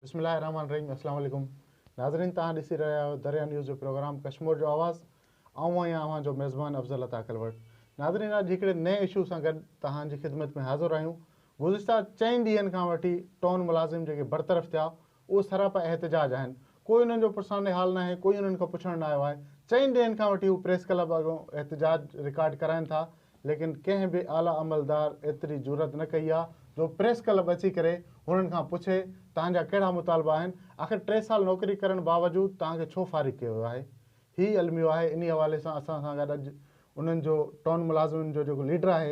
بسم الله الرحمن الرحيم السلام عليڪم ناظرين توهان ڏسي رهيا آهيو دريا نيوز جو پروگرام ڪشمور جو آواز آئون آهيان اوهان جو ميزبان افضل عطا ڪلوڙ ناظرين اڄ هڪڙي نئين اشو سان گڏ توهان جي خدمت ۾ حاضر آهيون گذشته چئن ڏينهن کان وٺي ٽون ملازم جيڪي برطرف ٿيا اهي سراپا احتجاج آهن ڪوئي انهن جو پرسان حال ناهي ڪوئي انهن کان پڇڻ نه آيو آهي چئن ڏينهن کان وٺي هو پريس ڪلب اڳيان احتجاج رڪارڊ ڪرائن ٿا ليڪن ڪنهن به اعليٰ عملدار ايتري جرئت نه ڪئي آ جو پريس ڪلب اچي ڪري هنن کان پڇي توهان جا ڪهڙا مطالبا آهن آخر ٽي سال نوڪري ڪرڻ باوجود توهان کي ڇو فارغ ڪيو ويو آهي هي الميو آهي انهي حوالي سان اسان سان گڏ اڄ انهن جو ٽائون ملازمن جو جيڪو ليڊر آهي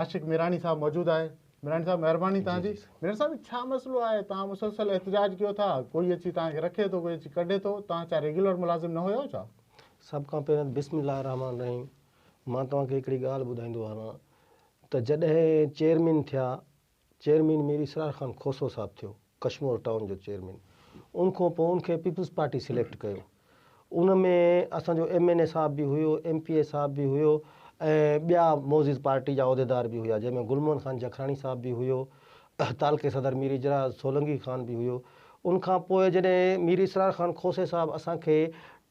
عاشق ميراڻي صاحب موجود آهي ميراڻي صاحب مهرباني توهان جي ميراڻي صاحب ڇا مسئلو آهي توهان مسلسل احتجاج ڪيو ٿا ڪوئي اچي توهان کي رکي ٿو ڪوئي اچي ڪڍي ٿو توهان ڇا ريگيولر ملازم نه هيو ڇا؟ سڀ کان پهريان بسم الله الرحمٰن الرحيم مان توهان کي هڪڙي ڳالهه ٻڌائيندو هلان ته جڏهن چيئرمين ٿيا، چيئرمين مير اسرار خان کوسو صاحب ٿيو، ڪشمور ٽائون جو چيئرمين، ان کان پوء ان کي پيپلز پارٽي سليڪٽ ڪيو، ان ۾ اسان جو ايم اين اي صاحب به هيو، ايم پي اي صاحب به هيو ۽ ٻيا معزز پارٽي جا عهديدار به هيا، جنهن ۾ گل محمد خان جکراڻي صاحب به هيو، تعلقي صدر مير اجراء سولنگي خان به هيو. ان کان پوء جڏهن مير اسرار خان کوسي صاحب اسان کي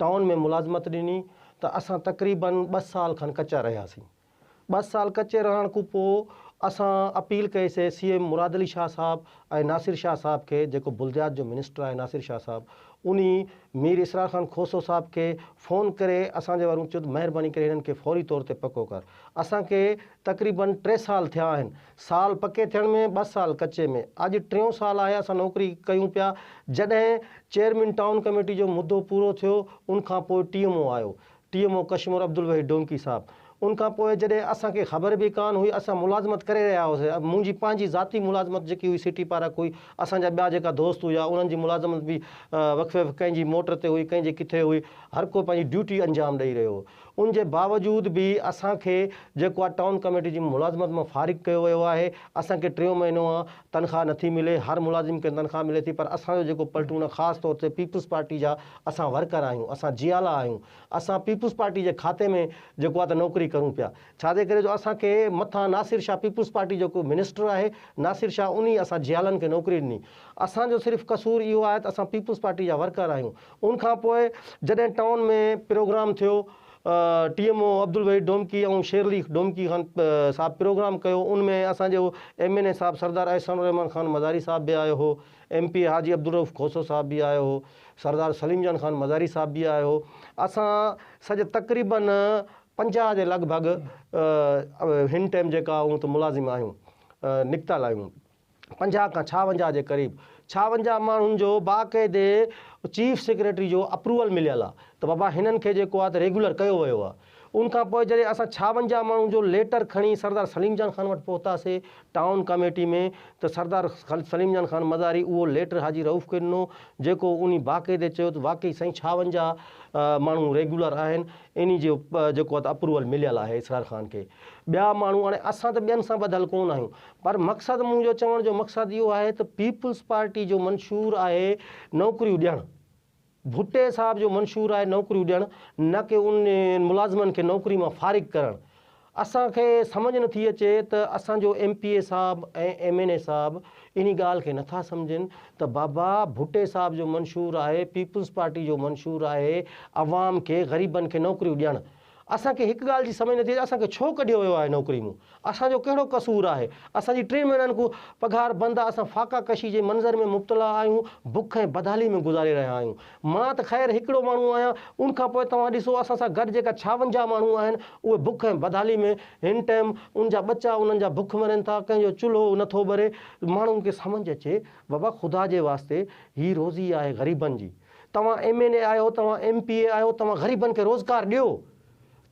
ٽائون ۾ ملازمت ڏني ته اسان تقريباً ٻه سال کن ڪچا رهياسين. ٻه سال ڪچي رهڻ کان پوء اسان اپيل ڪئي سي سي ايم مراد علي شاهه صاحب ۽ ناصر شاهه صاحب کي جيڪو بلديات جو منسٽر آهي ناصر شاهه صاحب انهي مير اسرار خان کوسو صاحب کي فون ڪري اسان جي وارون چيو ته مهرباني ڪري هنن کي فوري طور تي پڪو ڪر. اسان کي تقريباً ٽي سال ٿيا آهن. سال پڪي ٿيڻ ۾ ٻه سال ڪچي ۾. اڄ ٽيون سال آهي اسان نوڪري ڪيون پيا. جڏهن چيئرمين ٽائون ڪميٽي جو مدو پورو ٿيو ان کان پوء ٽي ايم او آيو. T M O Kashmore Abdul Waheed Domki صاحب. ان کان پوء جڏهن اسان کي خبر به ڪانه هئي اسان ملازمت ڪري رهيا هئاسين. منهنجي پنهنجي ذاتي ملازمت جيڪي هئي سٽي پارڪ هئي. اسان جا ٻيا جيڪا دوست هيا انهن جي ملازمت به وقفي وقفي ڪنهن جي موٽر تي هئي ڪنهن جي ڪٿي هئي. هر ڪو پنهنجي ڊيوٽي انجام ڏئي رهيو هو. ان جي باوجود به اسان کي جيڪو آهي ٽائون ڪميٽي جي ملازمت مان فارغ ڪيو ويو آهي، اسان کي ٽيون مهينو آهي تنخواه نٿي ملي، هر ملازم کي تنخواه ملي ٿي پر اسان جو جيڪو پلٽون آهي خاص طور تي پيپلز پارٽي جا اسان ورڪر آهيون، اسان جيالا آهيون، اسان پيپلز پارٽي جي کاتي ۾ جيڪو آهي ته نوڪري ڪرون پيا، ڇا جي ڪري جو اسان کي مٿان ناصر شاهه پيپلز پارٽي جو ڪو منسٽر آهي ناصر شاهه انهي اسان جيالن کي نوڪري ڏني، اسان جو صرف قصور اهو آهي ته اسان پيپلز پارٽي جا ورڪر آهيون. ان کان پوء جڏهن ٽائون ۾ پروگرام ٿيو T M O Abdul Waheed Domki ۽ Sher Ali Domki Khan صاحب پروگرام ڪيو ان ۾ اسان جو ايم اين اي صاحب سردار احسان الرحمان خان مزاري صاحب به آيو هو M P A Haji Abdul Rauf Khoso صاحب به آيو هو سردار سليم جان خان مزاري صاحب به آيو هو اسان سڄ تقريبن 50 جي لڳ ڀڳ هن ٽائيم جيڪا آهيون ته ملازم آهيون نڪتل آهيون 50 کان 56 جي قريب 56 ماڻهن جو باقاعدي چيف سيڪريٽري جو اپروول مليل آ ته بابا هنن کي جيڪو آ ته ريگيولر ڪيو ويو آ ان کان پوء جڏهن اسان 56 ماڻهن جو ليٽر کڻي سردار سليم جان خان وٽ پهتاسي ٽائون ڪميٽي ۾ ته سردار سليم جان خان مزاري اهو ليٽر حاجي رئوف کي ڏنو جيڪو انهي باقاعدي چيو ته واقعي سائين 56 ماڻهو ريگيولر آهن انهي جو جيڪو آ ته اپروول مليل آهي اسرار خان کي ٻيا ماڻهو هاڻي اسان ته ٻين سان ٻڌل ڪونه آهيون پر مقصد منهنجو چوڻ جو مقصد اهو آهي ته پيپلز پارٽي جو منشور آهي نوڪريون ڏيڻ، ڀٽي صاحب جو منشور آهي نوڪريون ڏيڻ نه ڪي ان ملازمن کي نوڪري مان فارغ ڪرڻ. اسان کي سمجهه نٿي اچي ته اسان جو ايم پي اي صاحب ۽ ايم اين اي صاحب انهي ڳالهه کي نٿا سمجهن ته بابا ڀٽي صاحب جو منشور آهي پيپلز پارٽي جو منشور آهي عوام کي غريبن کي نوڪريون ڏيڻ. اسان کي هڪ ڳالهه جي سمجهه نٿي اچي اسان کي ڇو ڪڍيو ويو آهي نوڪري مون؟ اسان جو ڪهڙو قصور آهي؟ اسان جي ٽن مهينن کان پگهار بند آهي، اسان فاقه ڪشي جي منظر ۾ مبتلا آهيون، بک ۽ بدحالي ۾ گذاري رهيا آهيون. مان ته خير هڪڙو ماڻهو آهيان، ان کان پوء توهان ڏسو اسان سان گڏ جيڪا 56 ماڻهو آهن، اهي بک ۽ بدحالي ۾ هن ٽائيم ان جا ٻچا انهن جا بک مرن ٿا، ڪنهن جو چلهو نٿو ٻري. ماڻهن کي سمجهه اچي بابا خدا جي واسطي هي روزي آهي غريبن جي. توهان ايم اين اي آهيو، توهان ايم پي اي آهيو، توهان غريبن کي روزگار ڏيو.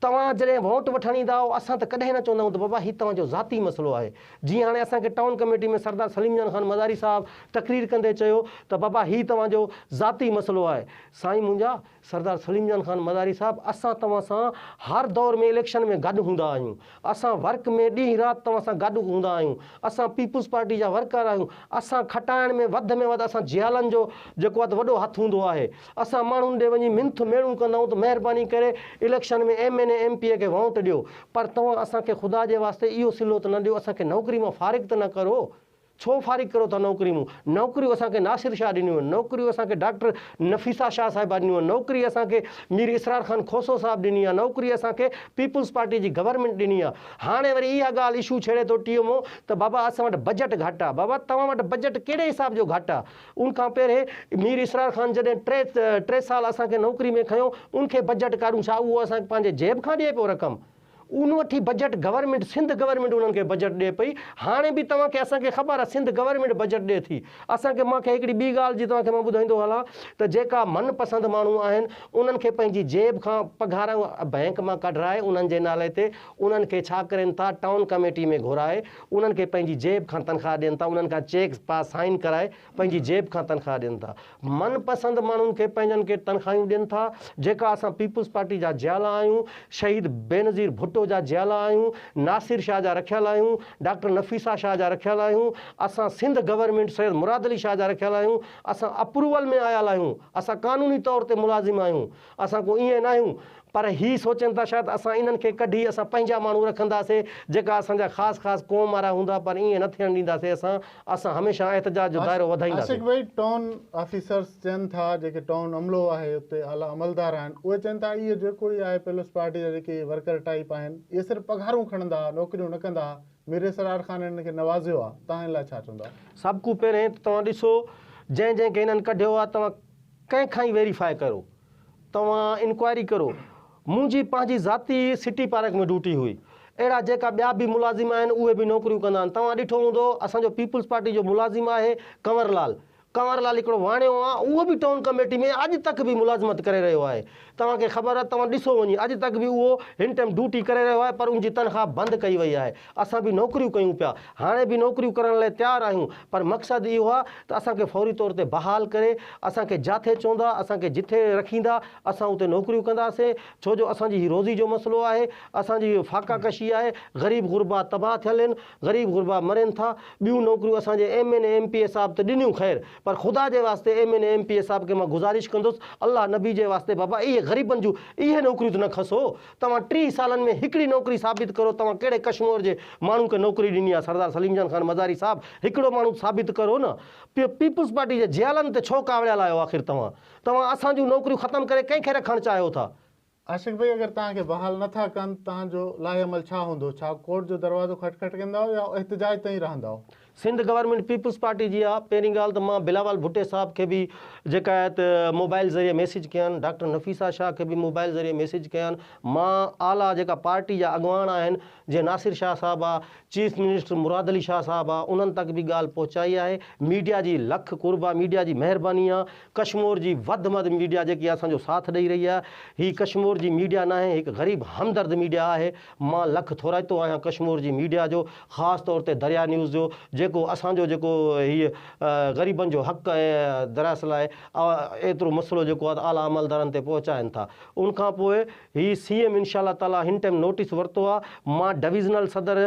توهان جڏهن ووٽ وٺڻ ايندا آهيو، اسان ته ڪڏهن نه چوندا آهيون ته بابا هي توهان جو ذاتي مسئلو آهي. جيئن هاڻي اسان کي ٽائون ڪميٽي ۾ سردار سليم جان خان مزاري صاحب تقرير ڪندي چيو ته بابا هي توهان جو ذاتي مسئلو آهي. سائين منهنجا سردار سليم جان خان مزاري صاحب اسان توهان سان هر دور ۾ اليڪشن ۾ گڏ هوندا آهيون. اسان ورڪ ۾ ڏينهن رات توهان سان گڏ هوندا آهيون. اسان پيپلز پارٽي جا ورڪر آهيون. اسان کٽائڻ ۾ وڌ ۾ وڌ اسان جيالن جو جيڪو آهي ته وڏو هٿ هوندو آهي. اسان ماڻهن ڏي وڃي منٿ ميڙون ڪندا آهيون ته مهرباني ڪري election ۾ M N A M P A کي ووٽ ڏيو. پر توهان اسان کي خدا جي واسطي اهو صلو ته نه ڏيو اسان کي نوڪري مان فارغ ته نه ڪرو. ڇو فارغ ڪريو ٿا نوڪري مون؟ نوڪريون اسان کي ناصر شاهه ڏنيون آهن، نوڪريون اسان کي ڊاڪٽر نفيسه شاهه صاحبه ڏنيون آهن، نوڪري اسان کي مير اسرار خان کوسو صاحب ڏني آهي، نوڪري اسان کي پيپلز پارٽي جي گورنمينٽ ڏني آهي. هاڻي وري اها ڳالهه اشو ڇيڙي ٿو ٽي ايم او ته بابا اسان وٽ بجيٽ گهٽ آهي. بابا توهان وٽ بجيٽ ڪهڙي حساب جو گهٽ آهي؟ ان کان پهرين مير اسرار خان جڏهن ٽي سال اسان کي نوڪري ۾ کنيو ان کي بجيٽ ڪاڏون ڇا اهو اسان کي پنهنجي جيب کان ڏئي پيو رقم؟ ان وٺي بجيٽ گورنمينٽ سنڌ گورنمينٽ انهن کي بجيٽ ڏئي پئي هاڻي به توهان کي اسان کي خبر آهي سنڌ گورنمينٽ بجيٽ ڏئي ٿي اسان کي مان کي هڪڙي ٻي ڳالهه جي توهان کي مان ٻڌائيندو هلان ته جيڪا من پسند ماڻهو آهن انهن کي پنهنجي جيب کان پگهارون بئنڪ مان ڪڍرائي انهن جي نالي تي انهن کي ڇا ڪرين ٿا ٽائون ڪميٽي ۾ گهرائي انهن کي پنهنجي جيب کان تنخواه ڏين ٿا انهن کان چيڪ پاس سائن ڪرائي پنهنجي جيب کان تنخواه ڏين ٿا. من پسند ماڻهن کي پنهنجن کي تنخواهيون ڏين ٿا. جيڪا اسان پيپلز پارٽي جا جيالا آهيون، شهيد بينظير ڀٽو جا جيالا آهيون، ناصر شاهه جا رکيل آهيون، ڊاڪٽر نفيسه شاهه جا رکيل آهيون، اسان سنڌ گورنمينٽ سيد مراد علي شاهه جا رکيل آهيون، اسان اپروول ۾ آيل آهيون، اسان قانوني طور تي ملازم آهيون، اسان ڪو ائين ناهيون پر هي سوچين ٿا شايد اسان انهن کي ڪڍي اسان پنهنجا ماڻهو رکنداسي جيڪا اسان جا خاص خاص قوم وارا هوندا پر ائين نه ٿيڻ ڏينداسي اسان اسان هميشه احتجاج جو دائرو وڌائينداسي. عاشق ڀائي ٽائون آفيسرس چين ٿا جيڪي ٽائون عملو آهي اتي اعليٰ عملدار آهن اهي چين ٿا اهي جيڪو ئي آهي پيپلز پارٽي جا جيڪي ورڪر ٽائيپ آهن اهي صرف پگهارون کڻندا ها نوڪريون نه ڪندا ها مير اسرار خان انهن کي نوازيو آهي توهان ان لاء ڇا چوندا. سڀ کان پهرين ته توهان ڏسو جنهن جنهن کي هنن ڪڍيو آهي توهان ڪنهن کان ئي ويريفائي ڪرو توهان انڪوائري ڪرو. منهنجي پنهنجي ذاتي سٽي پارڪ ۾ ڊيوٽي هئي. اهڙا جيڪا ٻيا به ملازم آهن اهي به نوڪريون ڪندا آهن. توهان ڏٺو هوندو اسان جو پيپلز پارٽي جو ملازم آهي ڪنور لال. ڪنور لال هڪڙو واڻيو آهي اهو به ٽائون ڪميٽي ۾ اڄ تڪ به ملازمت ڪري رهيو آهي. توهان کي خبر آهي توهان ڏسو وڃي اڄ تڪ به اهو هن ٽائيم ڊيوٽي ڪري رهيو آهي پر ان جي تنخواه بند ڪئي وئي آهي. اسان به نوڪريون ڪيون پيا، هاڻي به نوڪريون ڪرڻ لاء تيار آهيون پر مقصد اهو آهي ته اسان کي فوري طور تي بحال ڪري اسان کي جاٿي چوندا، اسان کي جٿي رکيندا اسان اتي نوڪريون ڪنداسين ڇو جو اسان جي هي روزي جو مسئلو آهي، اسان جي هي فاقا ڪشي آهي، غريب غربا تباهه ٿيل آهن، غريب غربا مرن ٿا، ٻيون نوڪريون اسان جي M N A M P A صاحب ته ڏنيون خير پر خدا جي واسطي M N A M P A صاحب کي مان گذارش ڪندس الله نبي جي واسطي بابا اهي غريبن جون اهي نوڪريون ته نه کسو توهان 30 سالن ۾ هڪڙي نوڪري ثابت ڪرو توهان ڪهڙي ڪشمور جي ماڻهو کي نوڪري ڏني آهي سردار سليم جان خان مزاري صاحب هڪڙو ماڻهو ته ثابت ڪرو نه پيپلز پارٽي جي جيالن تي ڇو ڪاوڙيل آهيو آخر توهان توهان اسان جون نوڪريون ختم ڪري ڪنهن کي رکڻ چاهيو ٿا. عاشق ڀئي اگر توهان کي بحال نه ٿا ڪن توهان جو لاهي عمل ڇا هوندو ڇا ڪورٽ جو دروازو کٽ کٽ ڪندائو يا احتجاج تائين رهندائو. سنڌ گورنمينٽ پيپلز پارٽي جي آ پهرين ڳالهه ته مان بلاول ڀٽي صاحب کي به جيڪا آهي ته موبائل ذريعي ميسيج ڪيان ڊاڪٽر نفيسه شاهه کي به موبائل ذريعي ميسيج ڪيان مان اعليٰ جيڪا پارٽي جا اڳواڻ آهن جيئن ناصر شاهه صاحب آ چيف منسٽر مراد علي شاهه صاحب آ انهن تڪ به ڳالهه پهچائي آهي ميڊيا جي لک قرب آ ميڊيا جي مهرباني آ ڪشمور جي وڌ مڌ ميڊيا جيڪي اسان جو ساٿ ڏئي رهي آهي هي ڪشمور جي ميڊيا ناهي هڪ غريب همدرد ميڊيا آهي مان لک ٿورائتو آهيان ڪشمور جي ميڊيا جو خاص طور تي دريا نيوز جو جيڪو اسان جو جيڪو هي غريبن جو حق ۽ دراصل آهي ايترو مسئلو جيڪو آهي اعليٰ عملدارن تي پهچائن ٿا ان کان پوء هي سي ايم انشاء الله تعالي هن ٽائيم نوٽيس ورتو آهي مان ڊويزنل صدر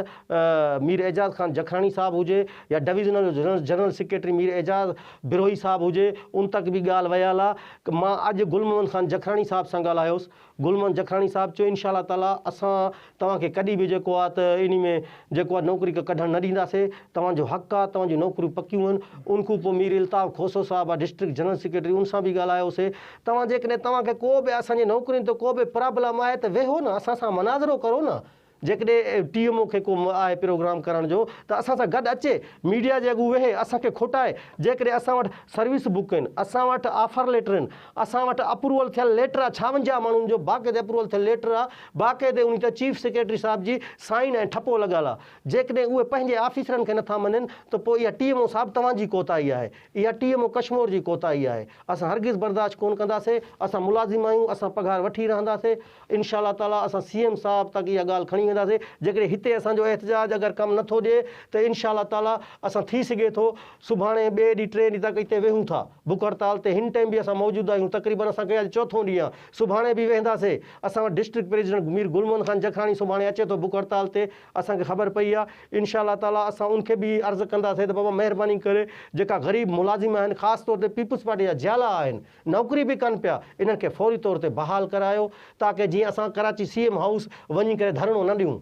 مير اعجاز خان جکراڻي صاحب هجي يا divisional general secretary Mir Ejaz Brohi صاحب هجي ان تڪ به ڳالهه ويل آهي مان اڄ گل محمد خان جکراڻي صاحب سان ڳالهايوس گل محمد جکراڻي صاحب چيو انشاء الله تعالي اسان توهان کي ڪڏهن به جيڪو آهي ته انهي ۾ جيڪو آهي نوڪري ڪڍڻ نه ڏينداسي توهان جو حق آهي توهان جون نوڪريون پڪيون آهن ان کان پوء مير الطاف کوسو صاحب آهي ڊسٽرڪٽ جنرل سيڪريٽري ان سان به ڳالهايوسي توهان جيڪڏهن توهان کي ڪو به اسان جي نوڪرين تي ڪو به پرابلم آهي ته ويهو نه اسان سان مناظرو ڪرو نه جيڪڏهن ٽي ايم او کي ڪو آهي پروگرام ڪرڻ جو ته اسان سان گڏ اچي ميڊيا جي اڳو ويهي اسان کي کوٽائي جيڪڏهن اسان وٽ سروس بڪ آهن اسان وٽ آفر ليٽر آهن اسان وٽ اپروول ٿيل ليٽر آهي 56 ماڻهن جو باقاعدي اپروول ٿيل ليٽر آهي باقاعدي انهي تي چيف سيڪريٽري صاحب جي سائن ۽ ٺپو لڳل آهي جيڪڏهن اهي پنهنجي آفيسرن کي نٿا مڃين ته پوء اها ٽي ايم او صاحب توهان جي ڪوتاهي آهي اها ٽي ايم او ڪشمور جي ڪوتاهي آهي اسان هرگز برداشت ڪونه ڪنداسي اسان ملازم آهيون اسان پگهار وٺي رهنداسي انشاء الله تعاليٰ اسان سي ايم صاحب تڪ اها ڳالهه کڻي وينداسين جيڪڏهن هتي اسان جو احتجاج اگر ڪم نه ٿو ڏئي ته انشاء الله تعاليٰ اسان ٿي سگهي ٿو سڀاڻي ٻئي ڏينهن ٽئين ڏينهن تڪ هتي ويهون ٿا بک هڙتال تي هن ٽائيم به اسان موجود آهيون تقريبن اسان کي اڄ چوٿون ڏينهن آهي سڀاڻي به ويهنداسين اسان وٽ ڊسٽرڪٽ پريزيڊنٽ مير گل محمد خان جکراڻي سڀاڻي اچي ٿو بک هڙتال تي اسان کي خبر پئي آهي انشاء الله تعاليٰ اسان ان کي به عرض ڪنداسين ته بابا مهرباني ڪري جيڪا غريب ملازم آهن خاص طور تي پيپلز پارٽي جا جيالا آهن نوڪري به ڪن پيا انهن کي فوري طور تي بحال ڪرايو تاڪه جيئن اسان ڪراچي سي ايم هائوس وڃي ڪري ڌرڻو نه ڏيون.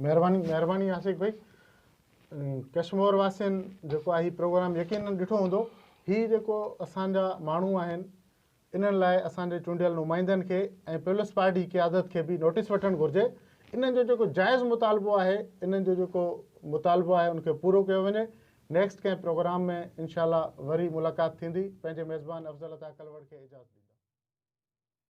مهرباني مهرباني عاشق ڀائي. ڪشمور واسين جيڪو آهي هي پروگرام يقينن ڏٺو هوندو. هي جيڪو اسان جا ماڻهو آهن انهن لاء اسان جي چونڊيل نمائندن کي ۽ پيپلز پارٽي قيادت کي به نوٽيس وٺڻ گهرجي. انهن جو جيڪو جائز مطالبو آهي انهن جو جيڪو مطالبو آهي ان کي پورو ڪيو وڃي. نيڪسٽ ڪنهن پروگرام ۾ انشاء الله وري ملاقات ٿيندي. پنهنجي ميزبان افضل عطا ڪلوڙ کي اجازت ڏيندا.